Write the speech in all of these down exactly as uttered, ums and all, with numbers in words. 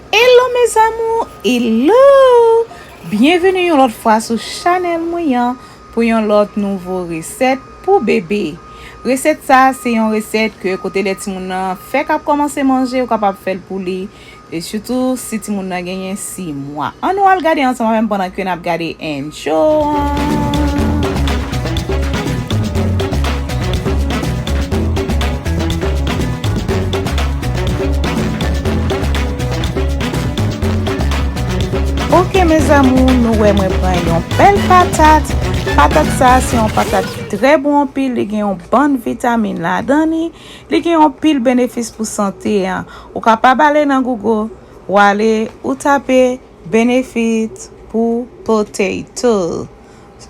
Hello mes amours, hello! Byenveni yon lòt fwa sou chanèl mwen an pou yon lòt nouvo resèt pou bebe. Resèt sa a se yon resèt ke kote lè timoun nan fèk ap kòmanse manje, ou kapab fè l pou li. E sitou si timoun nan genyen sis mwa. Ann nou al gade ansanm avè m pandan ke n ap gade intro an. Ok mes amours, nou wè mwen pran yon bèl patat. Patat sa a se yon patat ki trè bon anpil, li gen yon bann vitamin ladan li, li gen yon pil benefis pou sante an. Ou kapab ale nan Google, ou ale ou tape benefit pou potato.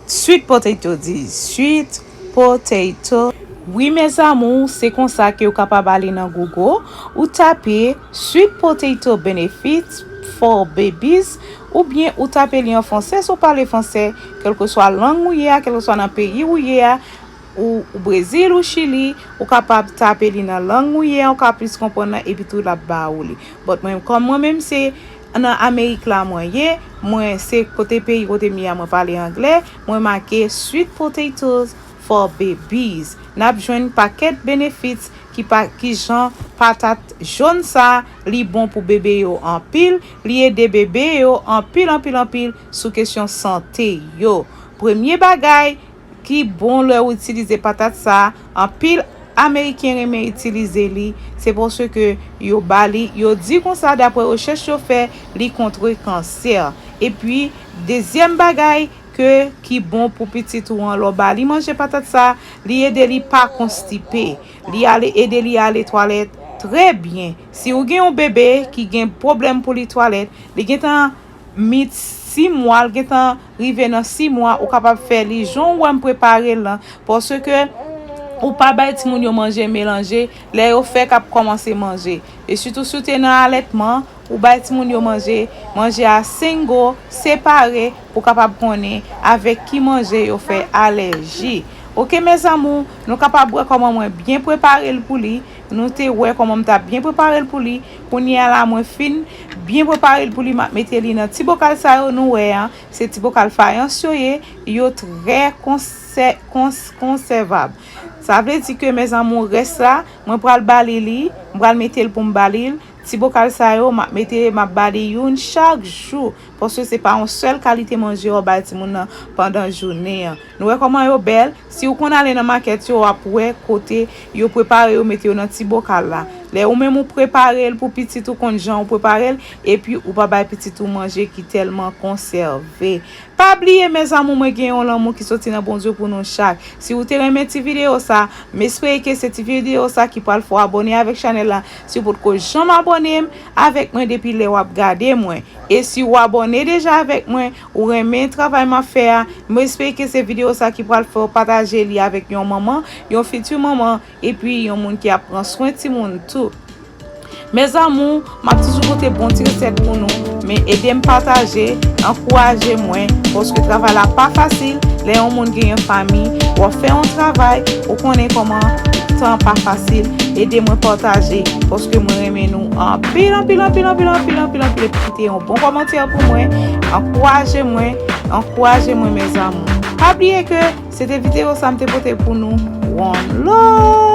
Sweet potato, di sweet potato. Wi mes amours, se konsa ke ou kapab ale nan Google, ou tape sweet potato benefits for babies, oubyen ou tape li an fransè si w pale fransè, kèlkeswa lang ou ye a, kèlkeswa nan peyi ou ye a, ou, ou Brezil, ou Chili, ou kapab tape li nan lang ou ye a, ou ka plis konprann nan, epi tou l ap ba ou li. But mwen, kòm mwen menm se nan Amerik la mwen ye, mwen se kote peyi kote m ye a mwen pale anglè, mwen make sweet potatoes for babies. N ap jwenn pakèt benefits ki pa, ki jan patat jòn sa, li bon pou bebe yo anpil, li ede bebe yo anpil, anpil, anpil sou kesyon sante yo. Premye bagay ki bon lè w itilize patat sa, anpil Ameriken renmen itilize li, se paske yo ba li, yo di konsa, daprè rechèch yo fè, li kontre kansè. Epi, dezyèm bagay ke, ki bon pou pitit ou an, lè w ba li manje patat sa, li ede li pa konstipe. Li ale, ede li ale twalèt trè byen. Si ou gen yon bebe ki gen pwoblèm pou li twalèt, li gentan meet sis mwa, l gentan rive nan sis mwa, ou kapab fè li jan w wè m prepare l lan, paske ou pa bay timoun yo manje melanje lè yo fèk ap kòmanse manje. E sitou si w te nan alètman, ou bay timoun yo manje, manje a single, separe, pou kapab konnen avèk ki manje yo fè alèji. Ok mes amours, nou kapab wè kòman mwen byen prepare l pou li. Nou te wè kòman m t ap byen prepare l pou li. Kounye a la, mwen fin byen prepare l pou li, m ap mete li nan ti bokal sa yo nou wè an. Se ti bokal fayans yo ye, yo trè konsè-, kons-, konsèvab. Sa vle di ke, mes amours, rès la, mwen pral ba li li, m pral mete l pou m ba li l. Ti bokal sa yo, m ap mete, m ap ba li youn chak jou, paske se pa yon sèl kalite manje w ap bay timoun nan pandan jounen an. Nou wè kòman yo bèl? Si w konn ale nan makèt yo, w ap wè kote yo prepare yo mete yo nan ti bokal la. Lè ou menm ou prepare l pou pitit ou, konn jan ou prepare l, epi ou pa bay pitit ou manje ki tèlman konsève. Pa bliye, mes amours, mwen gen yon lanmou ki soti nan Bondye pou nou chak. Si ou te renmen ti videyo sa, m espere ke se ti videyo sa ki pral fè w abòne avèk chanèl la. Si w potko janm abòne m avèk mwen depi lè w ap gade mwen. E si w abòne deja avèk mwen, ou renmen travay m ap fè a, m espere ke se videyo sa ki pral fè w pataje li avèk yon manman, yon fiti manman, epi yon moun ki ap pran swen timoun tou. Mes amours, m ap toujou pote bon ti resèt pou nou, men ede m pataje, ankouraje mwen, paske travay la pa fasil. Lè yon moun gen yon fanmi, w ap fè yon travay, ou konnen kòman tan pa fasil. Ede mwen pataje, paske mwen renmen nou anpil, anpil, anpil, anpil, anpil, anpil, anpil. Epi kite yon bon kòmantè pou mwen, ankouraje mwen, ankouraje mwen, mes amours. Pa bliye ke se te videyo sa m te pote pou nou. One love!